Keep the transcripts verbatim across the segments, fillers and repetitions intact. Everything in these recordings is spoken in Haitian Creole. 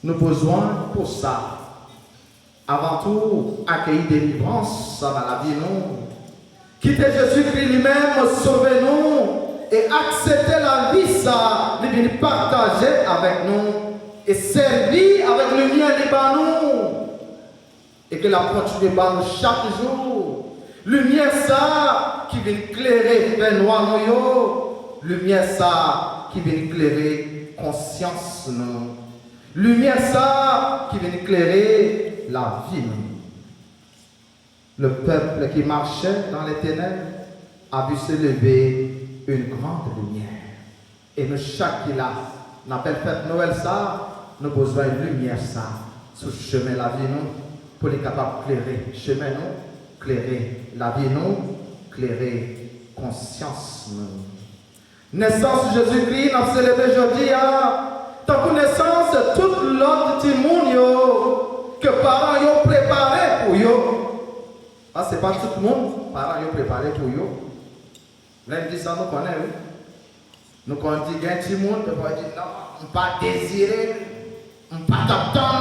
Nou bezwen pou sa, avan tou, akeyi delivrans nan lavi nou. Kite Jezikri li menm sove nou e aksepte lavi sa li vin pataje avèk nou e sèvi avèk limyè li ba nou. E ke l ap kontinye ba nou chak jou limyè sa a ki vin klere fènwa nou yo, limyè sa a ki vin klere konsyans nou, limyè sa a ki vin klere lavi nou. Le peuple qui marchait dans les ténèbres a vu se lever une grande lumière. E nou chak ki la, nan bèl fèt Nwèl sa a, nou bezwen limyè sa a sou chemen lavi nou, pou li kapab klere chemen nou, klere lavi nou, klere konsyans nou. Nesans Jezikri n ap selebre jodi a, tankou nesans tout lòt timoun yo, ke paran yo prepare pou yo. A, se pa tout moun paran yo prepare pou yo. Lè m di sa, nou konnen, wi. Nou konn di gen timoun, defwa yo di, "Non, m pa dezire l, m pa t ap tann,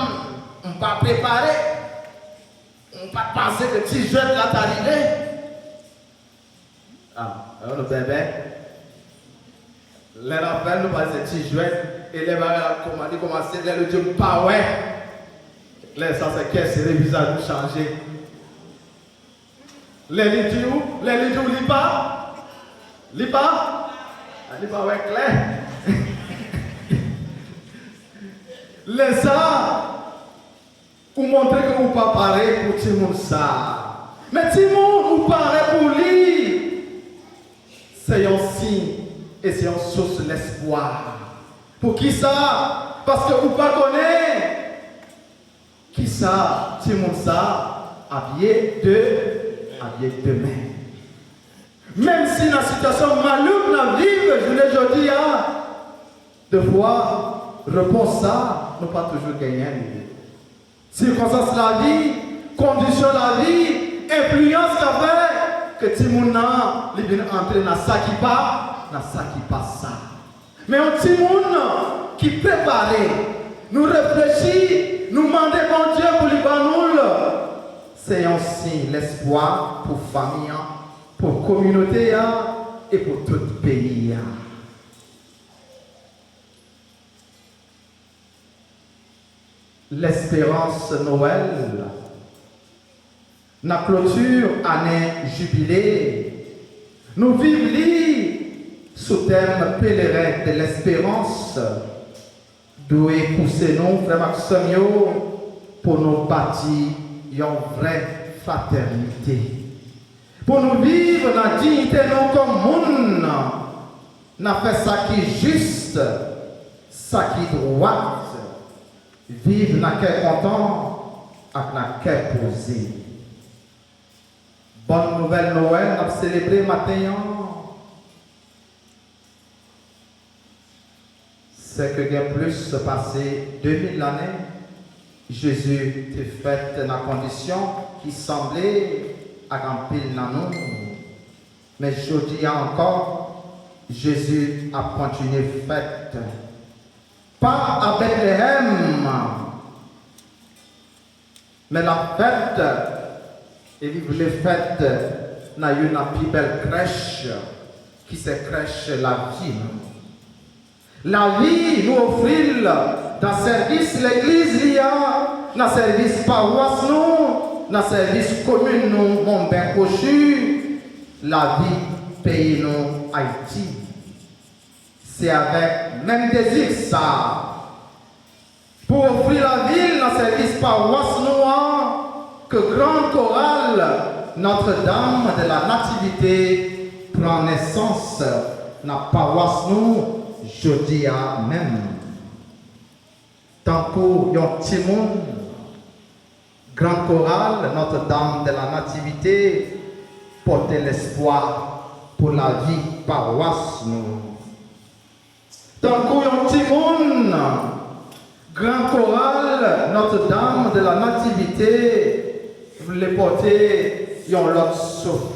m pa prepare, m pa t panse ke ti jwèt la ta rive." A, nou bèbè. Lè n ap fè l, nou panse ti jwèt, e lè bagay la kòman-, li kòmanse, lè nou di, "M pa wè." Lè sa, se kè sere, vizaj nou chanje. Lè li di w, lè li di w li pa, li pa, li pa wè klè. Lè sa, ou montre ke ou pa pare pou timoun sa. Men timoun, ou pare pou li. Se yon siy e se yon sous lespwa. Poukisa? Paske ou pa konnen kisa timoun sa ap ye de, ap ye demen. Menm si nan sitiyasyon malouk n ap viv jounen jodi a, defwa, repons sa, nou pa toujou genyen li. Sikonstans lavi, kondisyon lavi, enfliyans ka fè ke timoun nan, li vin antre nan sa ki pa, nan sa ki pa sa. Men yon timoun ki prepare, nou reflechi, nou mande Bondye pou li ban nou l, se yon siy lespwa pou fanmi an, pou kominote a e pou tout peyi a. Lesperans Nwèl. Nan kloti ane jibile, nou viv li sou tèm Pèlerins de l'Espérance, dwe pouse nou, frè m ak sè m yo, pou nou bati yon vrè fratènite. Pou nou viv nan diyite nou kòm moun, nan fè sa ki jis, sa ki dwat, viv nan kè kontan ak nan kè poze. Bòn nouvèl Nwèl n ap selebre maten an, se ke gen plis pase de mil lane, Jezi te fèt nan kondisyon ki sanble ak anpil nan nou. Men jodi a ankò, Jezi ap kontinye fèt. Pa a Betlehèm, men l ap fèt, e li vle fèt nan youn nan pi bèl krèch, ki se krèch lavi nou. Lavi nou ofri l nan sèvis legliz li a, nan sèvis pawas nou, nan sèvis komin nou, Monben Kwochi, lavi peyi nou, Ayiti. Se avèk menm dezi sa a, pou ofri lavi l nan sèvis pawas nou an, ke Grand Chorale Notre-Dame de la Nativité pran nesans nan pawas nou jodi a menm. Tankou yon timoun, Grand Chorale Notre-Dame de la Nativité pote lespwa pou lavi pawas nou. Tankou yon timoun, Grand Chorale Notre-Dame de la Nativité vle pote yon lòt souf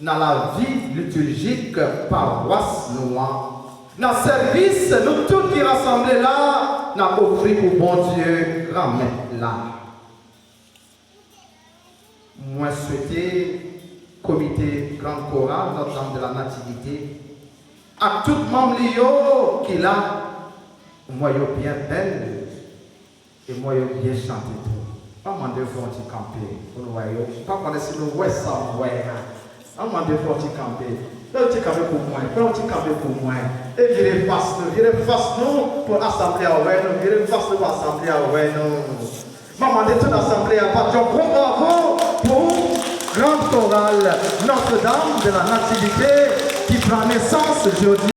nan lavi litiljik pawas nou an. Nan sèvis, nou tout ki rasanble la, n ap ofri pou Bondye Granmèt la. Mwen swete komite Grand Chorale Notre Dame de la Nativité ak tout manm li yo ki la, mwen yo byen bèl. E mwen yo byen chante tou. Mwen mande fè yon ti kanpe pou nou wè yo. M pa konnen si nou wè sa m wè a. Mwen mande fè yon ti kanpe. Fè yon ti kanpe pou mwen. Fè yon ti kanpe pou mwen. E vire fas nou. Vire fas nou pou asanble a wè nou. Vire fas nou pou asanble a wè nou. Mwen mande tout asanble a bat yon gwo bravo pou Grand Chorale Notre Dame de la Nativité ki pran nesans jodi.